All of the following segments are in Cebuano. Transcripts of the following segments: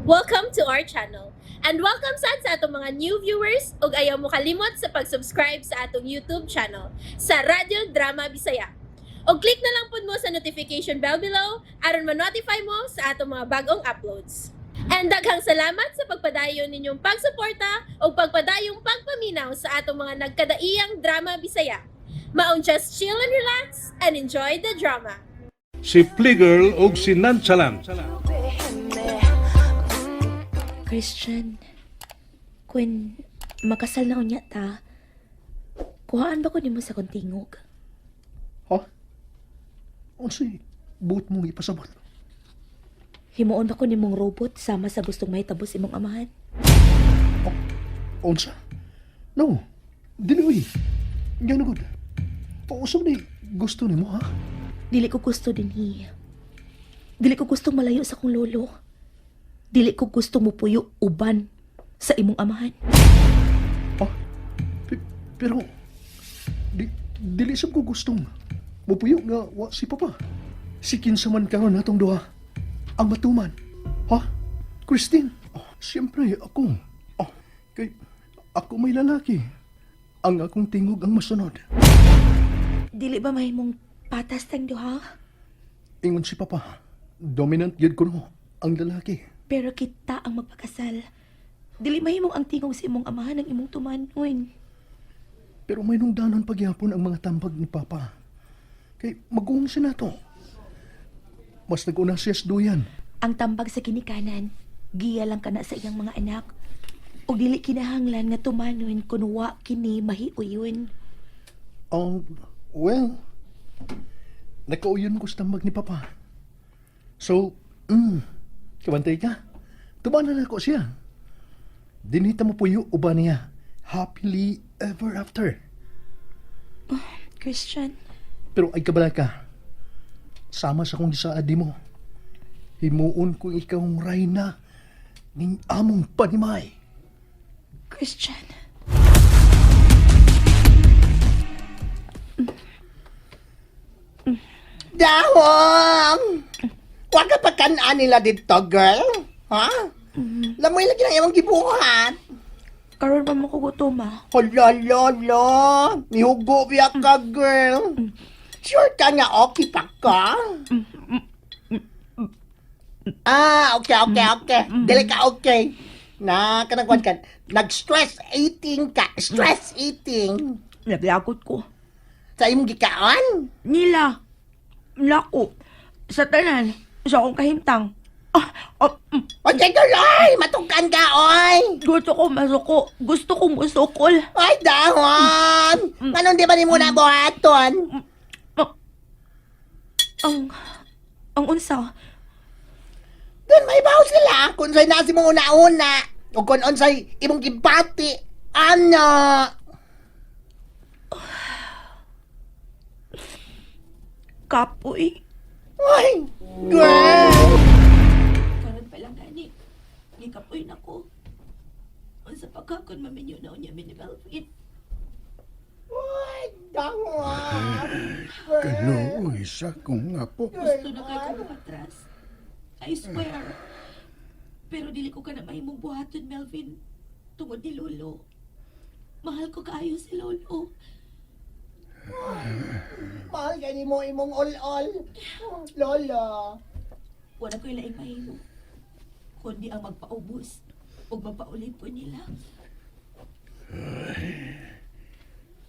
Welcome to our channel. And welcome sad sa atong mga new viewers ug ayaw mo kalimot sa pag-subscribe sa atong YouTube channel sa Radyo Drama Bisaya. Og click na lang pud mo sa notification bell below aron ma-notify mo sa atong mga bagong uploads. And daghang salamat sa pagpadayon ninyong pagsuporta ug pagpadayong pagpaminaw sa atong mga nagkadaiyang drama Bisaya. Maong just chill and relax and enjoy the drama. Si Playgirl og si Nonchalant. Christian, kun makasal na unya ta, kuhaan ba ko nimo sa akong tingog? Ha? Unsay buot mong ipasabot? Himuon ba ko nimong robot sama sa gustong mahitabo sa imong amahan? Unsa? No. Dili uy. Ngano gud? Unsa man ni gusto nimo, ha? Dili ko gusto dinhi. Dili ko gustong malayo sa akong lolo. Dili ko gusto mupuyo uban sa imong amahan. Ha? Pero dili sab ko gustong mupuyo nga wa si Papa. Si kinsa man karon natong duha ang matuman. Ha? Christine? Oh, siyempre ako. Oh, kay ako may lalaki. Ang akong tingog ang masunod. Dili ba mahimong patas tang duha? Ingon si Papa, dominant gyud kuno ang lalaki. Pero kita ang magpakasal. Dili mahimong ang tingog sa imong amahan ang imong tumanon. Pero may nungdanon pagyapon ang mga tambag ni Papa. Kay maguong siya nato. Mas nag-una siya sa duyan. Ang tambag sa ginikanan, giya lang kana sa iyang mga anak. Ug dili kinahanglan nga tumanon kun wa kini mahiuyon. Oh, well, nakauyon ko sa tambag ni Papa. So, kabantay ka. Tumanan ako siya. Dinita mo puyo uban niya. Happily ever after. Christian, Pero ay kabala ka. Sama sa kong gisaad mo. Himuon ko ikaw ang rayna ning among panimay. Christian. Dahong! Huwag ka pagkanaan nila dito, girl. Ha? Lamoy lagi ng imong gibuhat. Karon pa mo ko gutom ah. Hala, lolo. Mihugo biya ka, girl. Sure ka nga okay pa ka? Ah, okay. Dili ka okay. Na, kanang kwan ka. Nag-stress eating ka. Stress eating. Naglagot ko. Sa imong gikaon? Nila. Lako. Sa tanan. Sa akong kahimtang. Ah, ah, Okay, girl, ay! Matukan ka, oy! Gusto ko masuko. Gusto ko musukol. Ay, dahon! Anong di ba ni muna buhaton? Ang unsa. Doon may baw sila kung sa'y nasi mong una-una o kung unsay imong gibati. Ano? Kapoy. Ay, girl! Karon pa lang gani. Gikapoy na ko. Unsa pa ka kung maminyo na unya mi ni Melvin. Ay, dahon! Kaluoy sa kong apo. Gusto na kay ko atras. I swear. Pero dili ko ka na mahimong buhaton, Melvin. Tungod ni Lolo. Mahal ko kaayo si Lolo. Mahal gani mo imong ol-ol. Lolo. Wala ko'y laing mahimo. Kundi ang magpaubos ug magpaulipon nila.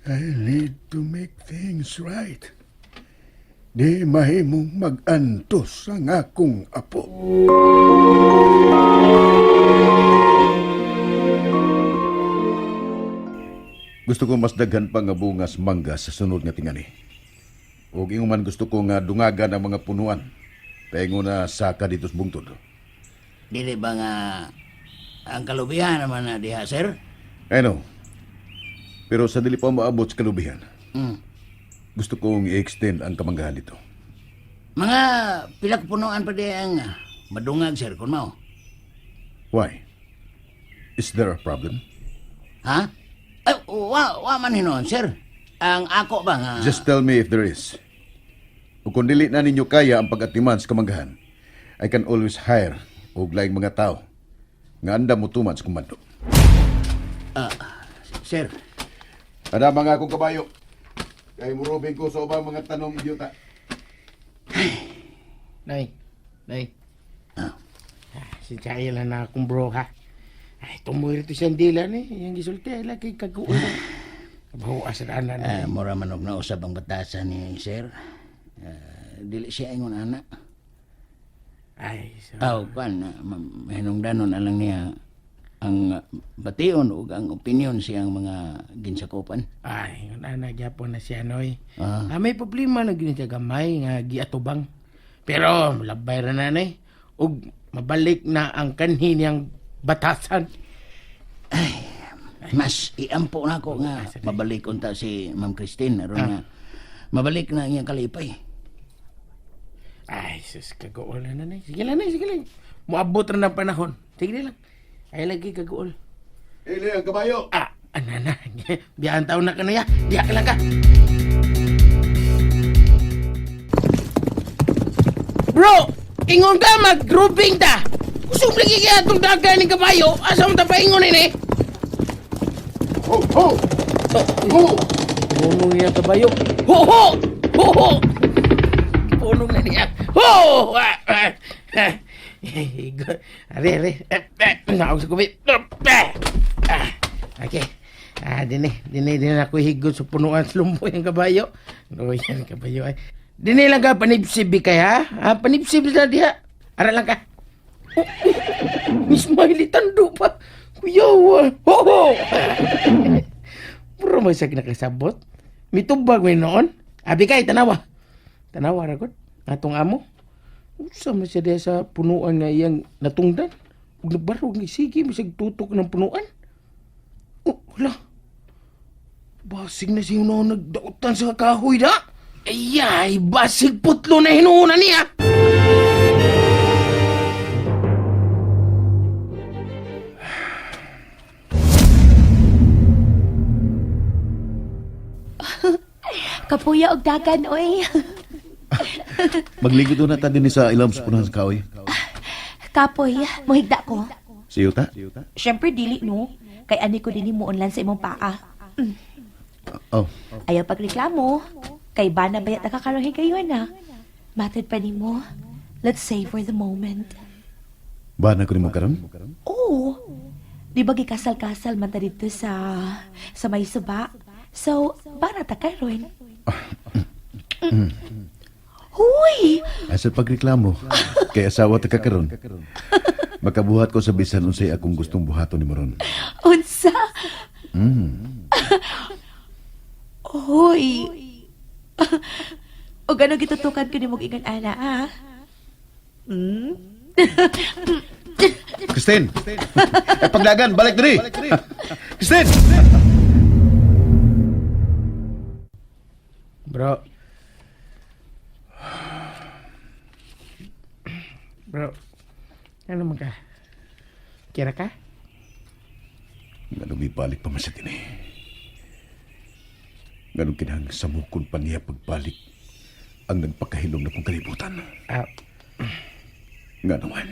I need to make things right. Di mahimong mag-antos ang akong apo. Gusto ko mas daghan pa nga bungas mangga sa sunod nga tingani. Ug ingon man gusto ko nga dungagan ang mga punuan. Paingon na saka dito sa bungtod. Dili ba nga ang kalubihan naman na diha, sir? I know. Pero sa dili pa maabot sa kalubihan, gusto kong i-extend ang kamanggahan dito. Mga pila ka punuan pa di ang madungag, sir, kung mao. Why? Is there a problem? Ha? Ay, wa man hinuon, sir. Ang ako ba nga... Just tell me if there is. O kung dili na ninyo kaya ang pag-atiman sa kamanggahan, I can always hire og laing mga tao. Nga andam mo tuman sa kumando. Sir, Ada mga akong kabayo. Kay murubing ko sa ubang mga tanong idiota. Nay, nay. Ah. Si Chaya lang na akong bro, ha? Ay, tumuhir to siyang dila ni. Yung gisulti, ay lagi kaguol. Kabawa sa daan na. Mura man og nausab ang batasan ni sir. Dili siya ingon ana. Ay, so, Aw, kan mahinungdanon na lang niya ang bation ug ang opinion siyang mga ginsakupan. Ay, yun ana, gyapon na siya, noy. Ah. Ah, may problema na gini siya gamay nga giatubang. Pero, labay ra na, nay. Ug mabalik na ang kanhi niyang batasan. Mas iampo na ako nga mabalik unta si Ma'am Christine aron nga mabalik na ang iyang kalipay. Ay, sus, kaguol na nanay. Sige lang, nay, sige lang. Muabot ra ng panahon. Sige lang. Ay, lagi kaguol. Ili ang kabayo. Ah, ana na. Biyaan taon na kanuya. Diha ka lang ka. Bro, ingon ka mag-grouping ta. Kusog lagi kaya itong dagan ng kabayo. Asa mo ta paingon ini? Ho ho. Ho. Punong niya kabayo. Ho ho! Ho ho! Punong na niya. Ho! Ah, ah, ah. Are, are. Eh, eh, naog sa kubit. Ah, ah. Okay. Ah, dini, dini, dini ako higot sa punuan sa lumboy ang kabayo. No, yan kabayo ay. Dini lang ka panibsib kay ha? Ha, panibsib sa diha. Ara lang ka. Oh, Miss Miley tando pa. Kuya, ho ho. Puro may sa kinakasabot. Mitubag may noon. Abi kay tanawa. Tanawa ra gud. Atong amo. Usa man siya diha sa punuan nga iyang natungdan. Ug nabarog ni sige bisag tutok ng punuan. Oh, hala. Basig na siya noon nagdautan sa kahoy da. Ayay, basig putlo na hinuuna niya. Kapuya og dagan, oy. Magligid na ta dinhi sa ilam sa punan sa kahoy. Kapoy, mohigda ko. Siyo ta? Siyempre, dili, no? Kay ani ko dinhi mo unlan sa imong paa. Oh. Ayaw pagreklamo. Kay ba na bayat nakakaroon kayo na. Matod pa nimo. Let's savor the moment. Ba na ko nimo karon? Oo. Di ba gikasal-kasal man ta dito sa may suba? So, para ta karon. Huy! Asa pagreklamo kay asawa ta ka karon. Makabuhat ko sa bisan unsay akong gustong buhaton nimo ron. Unsa? Hoy! O gano'ng gitutukan ko ni mong ingon ana, ha? Hmm? Christine! Ay, pagdagan, balik diri! Christine! Bro. Bro. Ano man ka? Kira ka? Nganong ibalik pa man siya dinhi. Nganong kinahang samukon pa niya pagbalik ang nagpakahilom na kong kalibutan. Ah, Nga naman.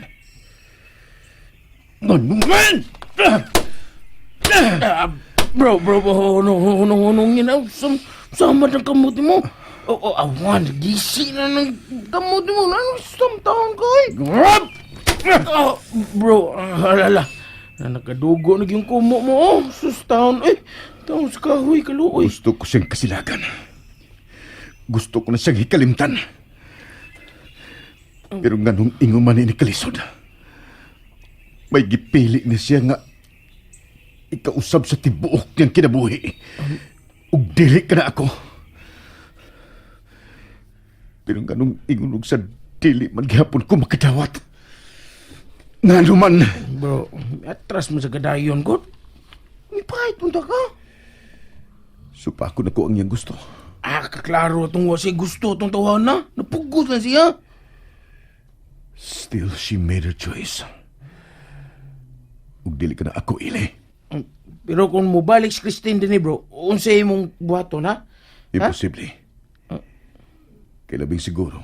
Nga naman! ah, bro, bro, hunong, hunong, hunong yun. Ah, sama ng kamuti mo. Oh, oh, awan, gisi na ng kamuti mo. Ano, samtaon ko eh. Grab! Oh, bro, halala. Na nakadugo na yung kumo mo. Oh, sus, taon eh. Taon sa kahoy, kaluoy. Gusto ko siyang kasilagan. Gusto ko na siyang hikalimtan. Pero nganong ingon man ini kalisod. May gipili ni siya nga ikausab sa tibuok niyang kinabuhi. Ug dili ka na ako. Pero nganong ingon og sa dili man gihapon ko makadawat. Ngano man. Bro, atras mo sa gadayon ko. Ipahit mo ta ka. Supa ko na ko ang iyang gusto. Ah, kaklaro itong wasi gusto itong tawahan na. Napugos na siya. Still, she made her choice. Ug dili ka na ako ili. Pero kung mobalik si Christine din eh, bro, unsay imong buhaton ha? Imposible. Kay labing siguro,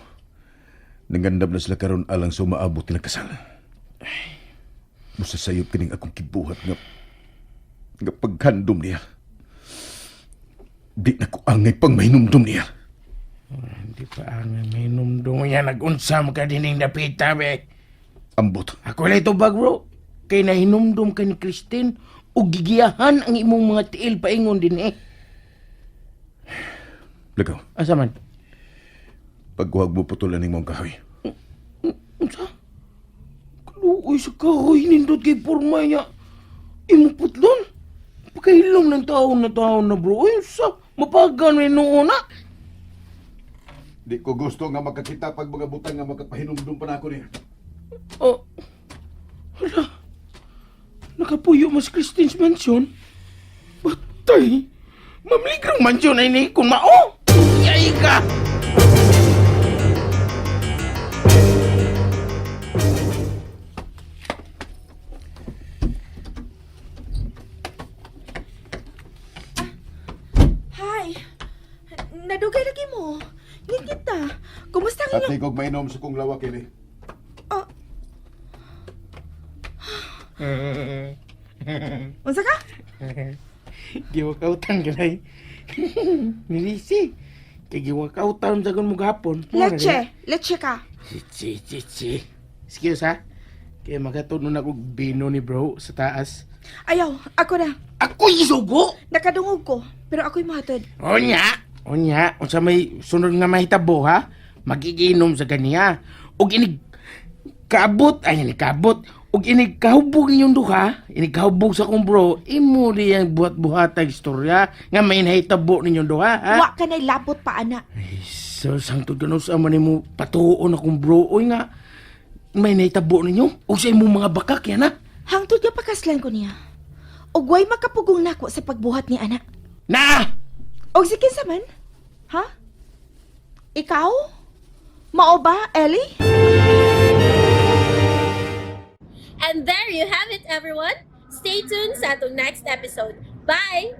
nangandam na sila karon alang sa umaabot nilang kasal. Musasayop kining akong kibuhat nga nga paghandom niya. Di na ko angay pang mahinumdum niya. Hindi pa ang mahinumdum niya. Nag-unsa mo ka dining dapita, be. Ambot. Ako lang ito bag, bro. Kay nahinumdum ka ni Christine ug gigiyahan ang imong mga tiil paingon din eh. Lagaw, Asa man? paghuwag mo putulan ning mong kahoy. Unsa? Kaluoy sa kahoy nindot kay porma niya. Imong putlon. Pagkahilom ng taon na taon na bro. Uy, unsa? Mapagan may noon na. Di ko gusto nga makakita pag mga butang nga makapahinumdum pa na ako niya. Oh. Hala. Nakapuyo mas Christine's mansion. Batay. Mamligrang mansion ay ni kung mao. Yay ka! Hi! Nadugay lagi mo. Ngit ta. Kumusta ang At inyong... kog mainom sa kong lawak ini. Oh. Unsa ka? Giwakautan ka na Nilisi. Kay giwakautan sa mo gapon. Leche. Leche ka. Chichi, chichi. Excuse ha. Kaya magatod nun ako bino ni bro sa taas. Ayaw, ako na. Ako isugo! Nakadungog ko, pero ako'y muhatod. Onya! Onya, unsa may sunod nga mahitabo ha? Magiginom sa ganiya. Ug inig kaabot, ay inig kaabot. Ug inig kahubog ninyong duha, inig kahubog sa akong bro, imo diyang buhat-buhatag istorya nga may nahitabo ninyong duha ha? Wa ka na'y labot pa, ana. Ay, so, sangtod ganun sa man mo patuon akong bro. Oy nga, may nahitabo ninyo. O sa imong mga bakak yan ha. Hangtod nga pakaslan ko niya. Ug way makapugong nako sa pagbuhat ni ana. Na! Og si kinsa man? Ha? Ikaw? Mao ba, Ellie? And there you have it, everyone. Stay tuned sa atong next episode. Bye!